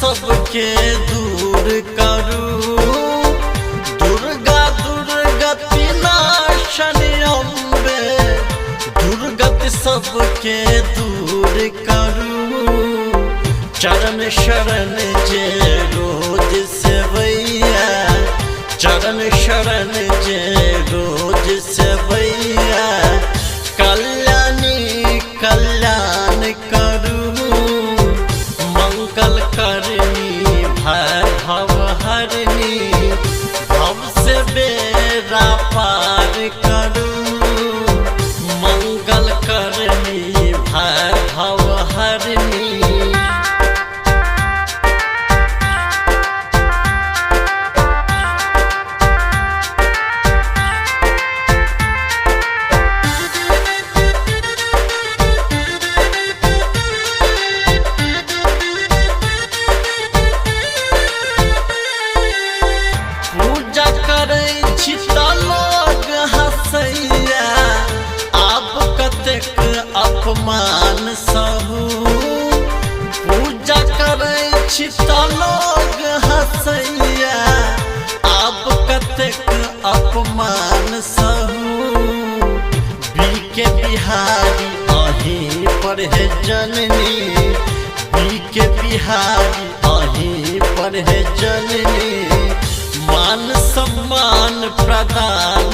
सबके दूर करू। दुर्गा दुर्गति नाशनि अम्बे, दुर्गति सबके दूर करू। चरण शरण जे रोज सेवैया, चरण शरण जे रोज सेवैया, कल्याणी कल्याण करू। मंगल करनी भय भव हरनी, भव से बेरा पार करू। मंगल करनी भय भव हरनी। पूजा करै छी तऽ लोग हँसैया, आब कतेक अपमान सहू। पूजा करै छी तऽ लोग हँसैया, आब कतेक अपमान सहू। बीके बिहारी अहीं पर हे जननी, बीके बिहारी अहीं पर हे जननी, मान सम्मान प्रदान।